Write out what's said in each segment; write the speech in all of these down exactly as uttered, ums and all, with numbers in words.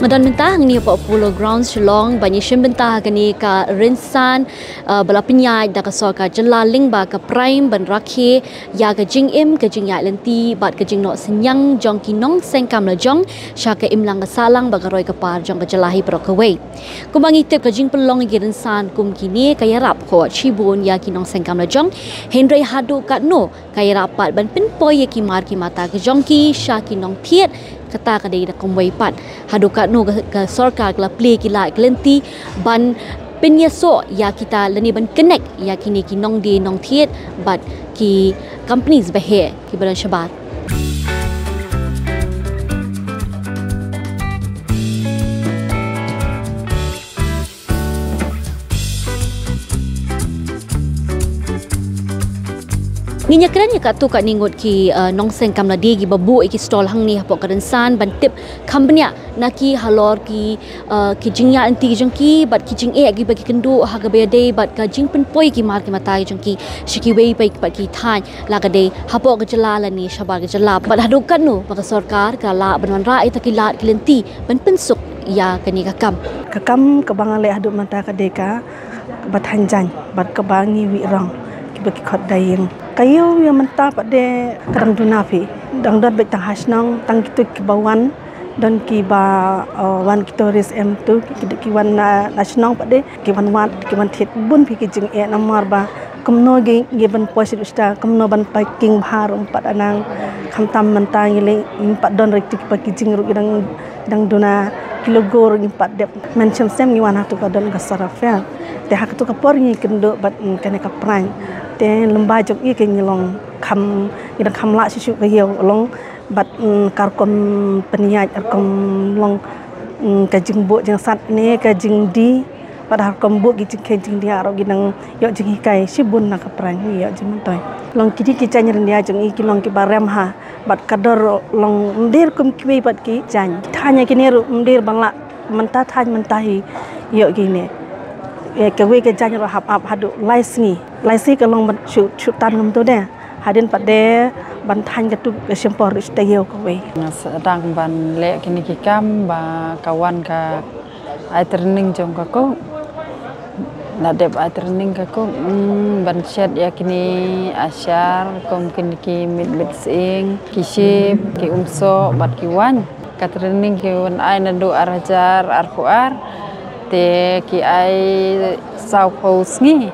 Nga don mynta hangne hapoh Polo Grounds Shillong ban ïashim bynta ha kane ka rynsan, uh, ba la pynïaid da ka sorkar jylla lyngba ka PRIME ban rakhe ïa ka jingim, ka jingïaid lynti bad ka jingnoh synñiang jong ki nongseng kam lajong sha ka imlang ka sahlang bad ka roi ka par jong ka jylla hi baroh kawei. Kumba ngi tip, ka jingpynlong ïa ki rynsan kum kine ka ïarap khot shibun ïa ki nongseng kam lajong, hynrei haduh katno ka ïarap pat ban pynpoi ïa ki mar ki mata ka jong ki sha ki nongthied, kata ka dei da kumwei pat. Haduh katno ka, ka sorkar ka la plie ki lad ki lynti ban pynïasoh ïa kita lane ban connect ïa kine ki nongdie nongthied bad ki companies baheh kiba don shabar. Ngin ïakren ïa katto katne ngut ki, uh, nongseng kam lade kiba buh ïa ki stall hangne hapoh ka rynsan ban tip kham bniah na ki halor ki, uh, ki jingïaid lynti ki jong ki bad ki jingeh kiba ki kynduh ha kaba ïadei bad ka jingpynpoi ki mar ki mata ki jong ki sha kiwei pat ki thaiñ, la ka dei hapoh ka jylla lane shabar ka jylla, bad haduh katno ba ka sorkar ka lah ban wanrah ïa kita ki lad ki lynti ban pynsuk ïa kane ka kam. Ka kam kaba nga leh haduh mynta ka dei ka, kaba thaiñ jaiñ bad kaba ngi wih rong, kiba ki khot da ïing. Ka ïew ïa mynta pat de ka dang duna phi, dang don beit tang ha shnong, tang kito kiba wan, don kiba, uh, wan ki tourist em tu, ki, ki, ki wan na, na shnong pat de, ki wan wad, ki wan thied, bun phi ki jingeh namar ba kumno ngi, ngi ban poi sha, kumno ban parking bha ruh pat, nang khamtam mynta ngi leh, ngim pat don ruh kito kiba ki jingeh ruh ki dang, ki dang duna, ki logo ruh ngim pat dep. Mynshem sem ngi wan ha katu ka don ka Sora Fair. Te ha katu ka por ngi kynduh bad, mm, kane ka PRIME. Te lyngba jong i ka ngi long kham, ngi dang kham lah shuh shuh ka ïew long bad, mm, ka rukom pynïaid, rukom long, mm, ka jingbuh jingsat ne ka jingdie, bad ha rukom buh ki jingkheiñ jingdiah ruh ngi dang ïoh jinghikai shibun na ka PRIME, ngi ïoh jingmyntoi. Long kine ki jaiñ ryndia jong i ki long kiba rem ha, bad ka dor long ym dei kum kiwei pat ki jaiñ. Thaiñ ïa kine ruh ym dei ban lah mynta thaiñ mynta hi ïoh kine. Ïa kawei ka jaiñ ruh hap ap haduh lai sngi. Lai sngi ka long ban shu, shu tan kumtu de. Hadien pat de ban thaiñ katu ka shim por ruh shu taïew kawei. Nga sdang ban leh kine ki kam ba ka wan ka ai training jong ka cook. La dep ai training ka cook, mm, ban shet ïa kine ashar, kum kine ki mit mit sying, ki ship, ki umsoh bad ki waiñ. Ka training ki wan ai naduh ar hajar arphew ar, te ki ai sawphew sngi.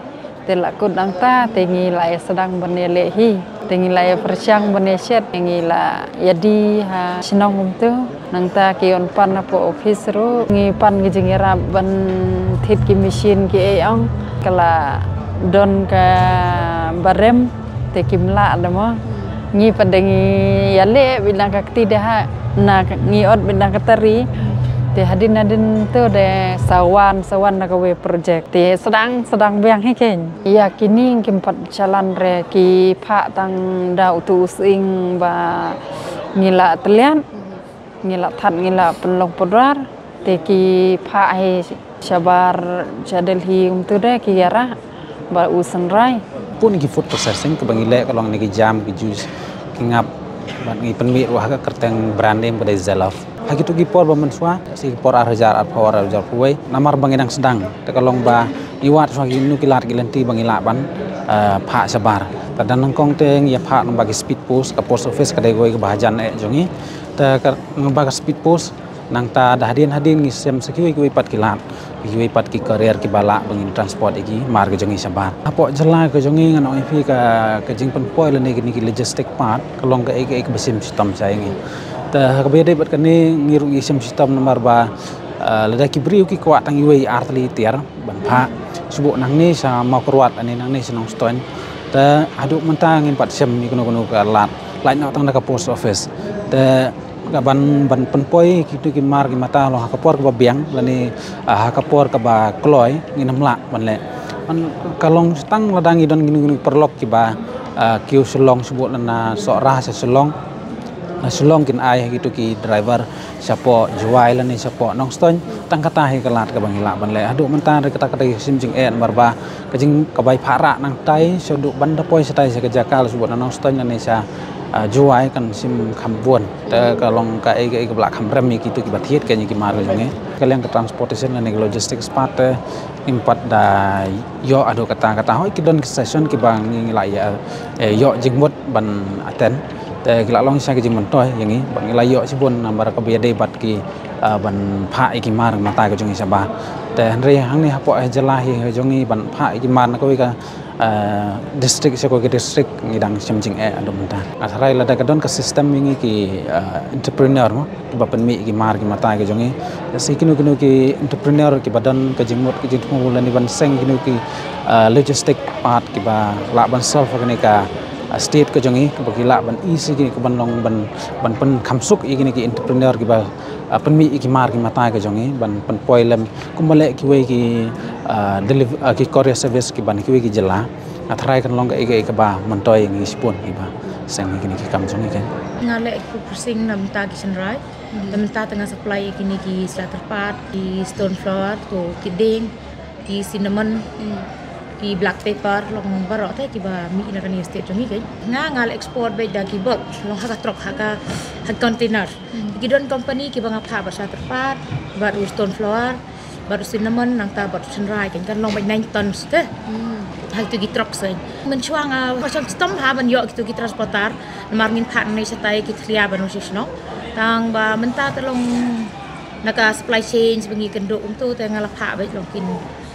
Te la kut nangta, te ngi la ïa sdang ban ïa leh hi. Te ngi la ïa pyrshang ban ïa shet, te ngi la ïa die ha shnong kumtu. Nangta ki wan pan hapoh office ruh. Ngi pan ki jingïarap ban thied ki machine ki ei ong. Ka la don kaba rem, te kim lah da mo. Ngi pat de ngi ïa leh beit na ka kti de ha. Na ngi ot beit na ka tari. Te hadien hadien tu de sa wan, sa wan na kawei project. Te sdang, sdang biang hi keiñ. Ïa kine kim pat jalan re, ki phah tang da utu u sying ba ngi la tylliat, ngi la thad, ngi la pynlong pudar, te ki phah hi shabar sha Delhi kumtu de ki ïarah bad u synrai. Pun ki food processing kaba ngi leh ka long ne ki jam, ki juice, ki ngap, bad ngi pynmih ruh ha ka kyrteng brand name ka dei Zelov. Ha kitu ki por ba mynshuwa, shi ki por ar hajar arphew, ar hajar arphew wei, namar ba ngi dang sdang, te ka long ba ngi wad shuwa kino kino ki lad ki lynti ba ngi lah ban, eh, phah shabar. Te da nyngkong te ngi ïa phah lyngba ki speed post, ka post office ka dei kawei kaba hajan eh jong ngi. Te ka lyngba ka speed post, nangta da hadien hadien ngi sem sa kiwei kiwei pat ki lad. Kiwei pat ki courier kiba lah ba ngin transport ïa ki mar ka jong ngi shabar. Hapoh jylla ka jong ngi ngan ong ïa phi ka, ka jingpynpoi lane kine ki logistic part ka long kaei kaei kaba shim shitom sha ïa ngi. Te ha kaba ïadei bad kane ngi ruh ngi shim shitom namar ba, eh, lada ki briew ki kwah tang iwei ar tylli tiar ban phah, shu buh nangne sha Mawkyrwat lane nangne sha Nongstoiñ. Te haduh mynta ngim pat shim ïa kano kano ka lad, lait noh tang da ka post office. Te ka ban, ban pynpoi kito ki mar ki mata long ha ka por kaba biang lane, ah, ha ka por kaba kloi ngin ym lah ban leh. Ban, ka long tang lada ngi don kino kino ki paralok kiba, ah, kiew Shillong shu buh na, na Sohra sha Shillong. Na Shillong kin ai ha kito ki driver shapoh Jowai lane shapoh Nongstoiñ. Tang kata hi ka lad kaba ngi lah ban leh. Haduh mynta ruh kata ka dei ka jingeh namar ba ka jing, ka bai phah rah nangtai shaduh ban da poi shatai sha ka jaka la shu buh na Nongstoiñ lane sha Ah, Jowai kan shim kham bun. Te ka long kaei kaei kaba lah kham rem ïa kito kiba thied kein ïa ki mar ka jong ngi. Ka liang ka transportation lane ka logistics part te ngim pat da ïoh haduh katta katta. Hooid ki don ki session kiba ngi lah ïa, eh, ïoh jingmut ban attend. Te ki lah long shisha ki jingmyntoi ïa ngi ba ngi lah ïoh shibun namar kaba ïadei bad ki, ah, ban phah ïa ki mar mynta ka jong ngi shabar. Te hynrei hangne hapoh, eh, jylla hi ka jong ngi ban phah ïa ki mar na kawei ka, eh, district sha kawei ka district ngi dang shem jingeh haduh mynta. Nga tharai lada ka don ka system ïa ngi ki, eh, entrepreneur mo kiba pynmih ïa ki mar ki mynta ka jong ngi. Te shi kino kino ki entrepreneur kiba don ka jingmut ka jingthmu lane ban seng kino ki, eh, logistic part kiba lah ban solve ha kane ka, eh, state ka jong ngi, kiba ki lah ban ïoh shi kine ki ban long ban, ban pynkham suk ïa kine ki entrepreneur kiba, eh, pynmih ïa ki mar ki mynta ka jong ngi ban pynpoi lem kumba leh kiwei ki, eh, deliv-, eh, ki courier service kiba na kiwei ki jylla. Nga tharai kan long kaei kaei kaba myntoi ïa ngi shibun kiba seng ïa kine ki kam jong ngi kein. Nga leh ki purpose na mynta ki shynrai. Hmm. Na mynta te nga supply ïa kine ki sla tyrpad, ki stone flour, to ki dieng, ki cinnamon, hmm, ki black pepper, long baroh te kiba mih na kane state jong ngi kein. Nga nga leh export beit da ki bulk, long ha ka truck, ha ka, ha container. Hmm. Ki don company kiba nga phah bad sla tyrpad, bad u stone flour, bad u cinnamon, nangta bad u shynrai kein kan long beit nine tons te. Hmm. Ha kito ki truck shen. Mynshuwa nga, ah, nga sham stom ha ban ïoh kito ki transporter. Namar ngin phah nangne shatai ki thlia ban wan sha shnong. Tang ba mynta te long na ka supply chain ba ngi kynduh kumto te nga la phah beit long kin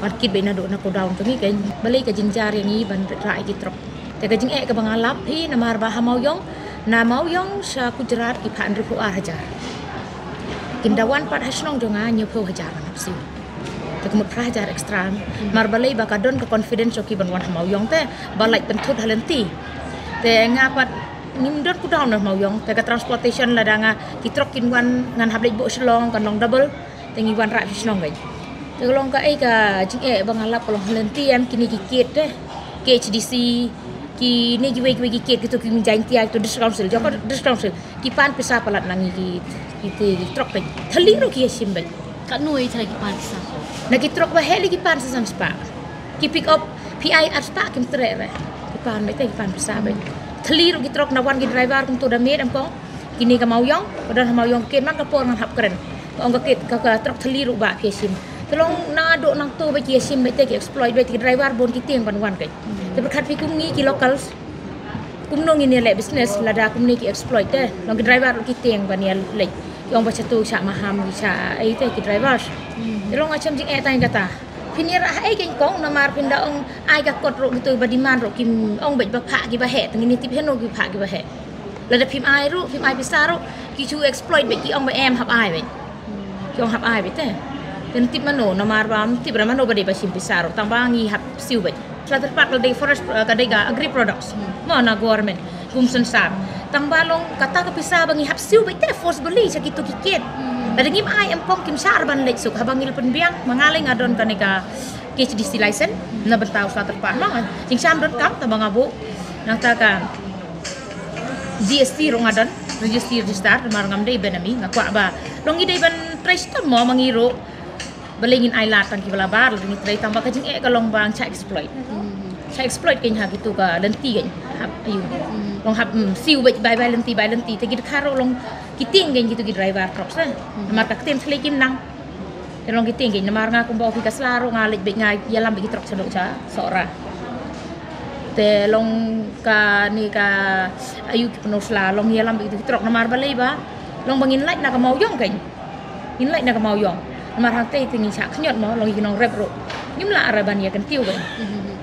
wan kit beit naduh na godown jong ngi kein. Balei ka jynjar ïa ngi ban rah ïa ki truck. Te ka jingeh kaba nga lap hi namar ba ha Mawiong, na Mawiong sha Gujarat ki phah hynriewphew ar hajar. Kin da wan pat ha shnong jong nga hynñiewphew hajar ngan hap siew. Te ka mut phra hajar extra. Hmm. Namar balei ba ka don ka confidence jong ki ban wan ha Mawiong te ba lait pynthut ha lynti. Te nga pat ngim don godown na Mawiong te ka transportation lada nga ki truck kin wan ngan hap leit buh Shillong kan long double. Te ngi wan rah sha shnong kein. Te ka long kaei ka jingeh ba nga lap ka long ha lynti em kine ki kiad te. K H D C, kine kiwei kiwei ki kiad kito ki Jaintia kito district council, jong ka district council. Ki pan pisa palat na ngi ki, ki, ki, ki truck kein. Thylli ruh ki ïa shim beit. Katno ïa ki pan pisa? Na ki truck ba heh lei ki pan sa san spah. Ki pick up phi ai ar spah kim treh re. Ki pan beit te ki pan pisa beit. Thylli ruh ki truck na wan ki driver kumto da miet em kong. Kine ka Mawiong, ka don ha Mawiong ka kiad man ka por ngan hap kren. Ka ong ka kiad ka, ka truck thylli ruh ba phi ïa shim. Te long naduh nangto beit ki ïa shim beit te ki exploit beit ki driver bun ki tieng ban wan kein. Te pyrkhat phi kum ngi ki locals. Kumno ngin ïa leh business lada kumne ki exploit te. Long ki driver ruh ki tieng ban ïa leit. Ki ong ba shatu shah maham ki shah ei te ki driver. Te long nga shem jingeh tang kata. Phin ïa rah ei kein kong namar phin da ong ai ka kot ruh kito ba demand ruh kim ong beit ba phah kiba heh, te ngin ïa tip heno ki phah kiba heh. Lada phim ai ruh, phim ai pisa ruh, ki shu exploit beit ki ong ba em hap ai beit. Ki ong hap ai beit te. Te ngin tip mano namar ba ngim tip ba mano ba dei ba shim pisa ruh tang ba ngi hap siew beit. Sla tyrpad ka dei forest, eh, ka dei ka agri products. Mo na government. Kum sensar. Tang ba long kata ka pisa ba ngi hap siew beit te forcibly sha kito ki kiad. Lada ngim ai em kong kim shah re ban leit suk haba ngi la pynbiang ma nga lei nga don kane ka K H D C license na bynta u sla tyrpad ma nga. Jingsham don kam tang ba nga buh nangta ka G S T ruh nga don, G S T register, namar ngam dei benami, nga kwah ba long ngi dei ban trei shitom mo ma ngi ruh. Balei ngin ai lad tang kiba la bar, lada ngi trei tang ba ka jingeh ka long ba ngi shah exploit. Shah exploit kein ha kito ka lynti kein. Hap, ayu. Long hap, mm, siew beit bai bai lynti bai lynti. Te ki dkhar ruh long ki tieng kein kito ki driver trucks, eh. Namar ka ktien thylliej kim nang. Te long ki tieng kein namar nga kumba u phi ka sla ruh nga leit beit nga ïalam beit ki truck shaduh sha Sohra. Te long kane ka ayu ki pyndonkam sla long ïalam beit kito ki truck namar balei ba long ba ngin lait na ka Mawiong kein. Ngin lait na ka Mawiong. Namar hangtei te ngin shah khñiot mo, long ki nongrep ruh. Ngim lah re ban ïa kyntiew beit.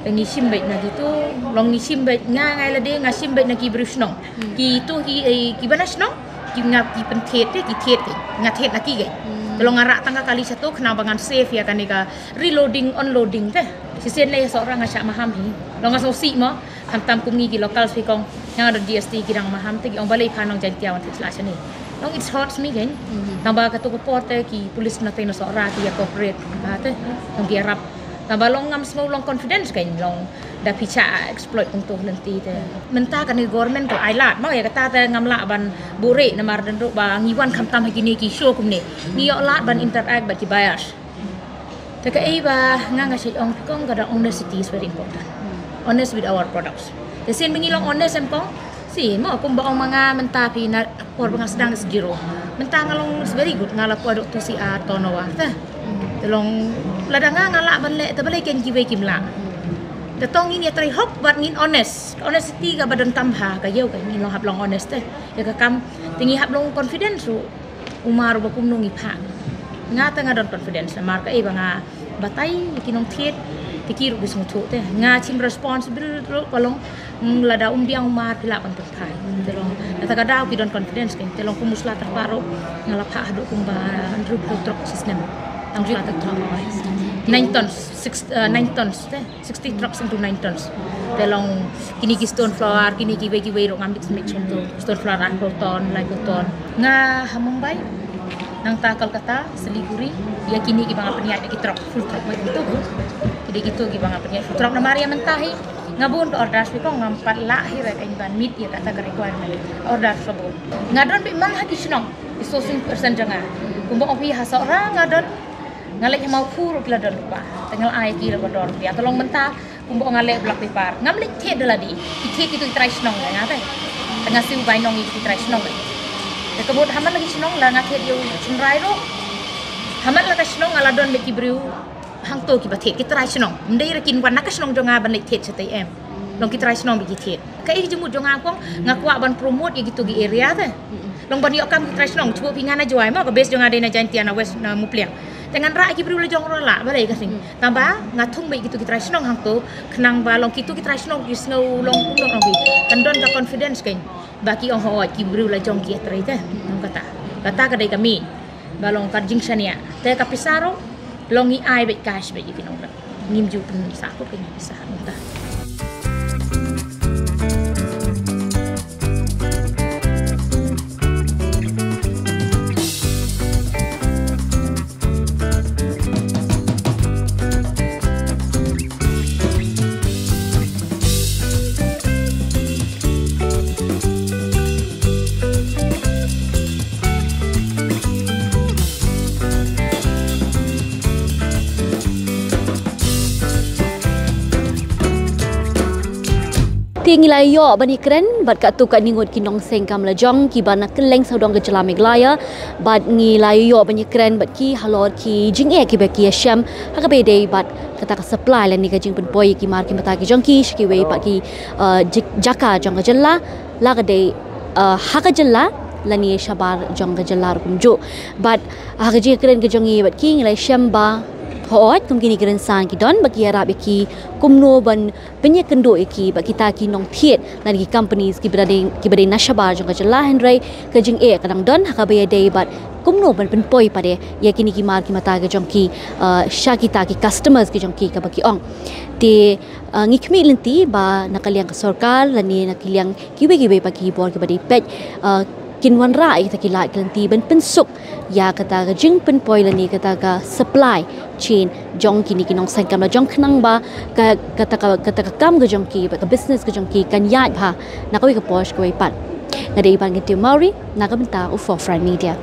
Te ngi shim beit na kito, long ngi shim beit nga ngai lade, nga shim beit na ki briew shnong. Kito ki, eh, kiba na shnong, ki nga ki pynthied te, ki thied te. Nga thied na ki kein. Te long nga rah tang ka kali shato, khnang ba ngan save ïa kane ka reloading, unloading te. Shisien lei Sohra nga shah maham hi. Long nga sngewsih mo. Khamtam kum ngi ki local phi kong, nga don G S T ki dang maham te ki ong balei pha nong Jaintia wan thied sla shane. Long it hurts me kein. Tang ba kato ka por te ki police na tei na Sohra ki ïa cooperate ba te. Long ki ïarap. Tang ba long ngam sngew long confidence kein long da phi shah exploit kumto lynti te. Mynta kane government ka ai lad mo ïa kata te ngam lah ban buhrieh namar dang ruh ba ngi wan khamtam ha kine ki show kumne. Ngi ïoh lad ban interact bad ki buyers. Te kaei ba nga nga shait ong phi kong ka dang honesty is very important. Honest with our products. Te sien ba ngi long honest em kong, Si mo kumba ong ma nga mynta phi na por ba nga sdang sgiro. Mynta nga long very good, nga la poi dok tu si a tono wa te. Te long lada nga nga lah ban leh te balei ken kiwei kim lah. Te tong ngin ïatrei hok bad ngin honest. Honesty ka ba donkam ha ka ïew ka ngin long hap long honest te. Ïa ka kam te ngi hap long confidence ruh. Umar ba kumno ngi phah. Nga te nga don confidence namar ka ei ba nga batai ki nongthied te ki ruh ki sngewthuh te. Nga chim responsible ruh ka long, mm, lada um biang Umar phi lah ban pynphai. Te long. Nata ka daw ki don confidence ken. Te long kum u sla tyrpah ruh nga la phah haduh kumba hynriew phew trok shisnem. Tang sla tyrpah. Nine tons, six, uh, nine tons te. Sixty trucks into nine tons. Te long kine ki stone flour, kine kiwei kiwei ruh ngam dik smic sum tu. Stone flour arphew ton, laiphew ton. Nga ha Mumbai. Nangta Kolkata, Siliguri, ïa kine kiba nga pynïaid da ki truck, full truck mai tu. Ki dei kitu kiba nga pynïaid full truck namar ïa mynta hi. Nga bun ka order shu kong ngam pat lah hi re kan ban meet ïa kata ka requirement. Order shu bun. Nga don beit man ha ki shnong. Ki sourcing person jong nga. Kumba ong phi ha Sohra nga don. Nga leit ha Mawphu ruh ki la don ruh ba. Te nga la ai ki la ba don ruh. Ïa te long mynta kumba nga leh block paper. Ngam leit thied da lade. Ki thied kitu ki trai shnong nga te. Te nga siew bai nong ïa ki trai shnong. Te ka mut ha man la ki shnong la nga thied ïa u Chinrai ruh. Ha man la ka shnong nga la don beit ki briew hangto kiba thied ki trai shnong. Ym dei re kin wan na ka shnong jong nga ban leit thied shatei em. Long ki trai shnong beit ki thied. Ka ei ka jingmut jong nga kong nga kwah ban promote ïa kitu ki area te. Long ban ïoh kam ki trai shnong, shu phi nga na Jowai mo, ka base jong nga dei na Jaintia na West na Mupliang. Te ngan rah ki briew la jong ruh la balei ka sing. Tang ba nga thung beit kitu ki trai shnong hangto, khnang ba long kitu ki trai shnong ki sngew long kumno long ki. Kan don ka confidence kein. Ba ki ong hooid ki briew la jong ki ïatrei te. Long kata. Kata ka dei ka mih. Ba long ka jingshaniah. Te ka pisa ruh long ngi ai beit cash beit ïa ki nongrim. Ngim ju pynsah ko ka ngi pisa mynta. Te ngi la ïoh ban ïakren bad katto katne ngut ki nongseng kam lajong kiba na kylleng sawdong ka jylla Meghalaya, bad ngi la ïoh ban ïakren bad ki halor ki jingeh kiba ki ïashem ha kaba ïadei bad kata ka supply lane ka jingpynpoi ïa ki mar ki mata ki jong ki sha kiwei pat ki, uh, jik-, jaka jong ka jylla, la ka dei, uh, ha ka jylla lane shabar jong ka jylla ruh kumjuh. Bad ha ka jingïakren ka jong ngi bad ki ngi la ïashem ba hooid kum kine ki rynsan ki don ba ki ïarap ïa ki kumno ban pynïakynduh ïa ki bad kita ki nongthied lane ki companies kiba dei, kiba dei na shabar jong ka jylla, hynrei ka jingeh ka dang don ha kaba ïadei bad kumno ban pynpoi pat ïa kine ki mar ki mata ki jong ki, uh, sha kita ki customers ki jong ki kaba ki ong. Te, uh, ngi khmih lynti ba na ka liang ka sorkar lane na ka liang kiwei kiwei pat ki bor kiba dei peit, uh, kin wanrah ïa kita ki lad ki lynti ban pynsuk ïa kata ka jingpynpoi lane kata ka supply chain jong kine ki nongseng kam lajong khnang ba ka, kata ka, kata ka kam ka jong ki, ba ka business ka jong ki kan ïaid bha na kawei ka por sha kawei pat. Nga dei Iban Kyntew Mawrie na ka bynta u Forefront Media.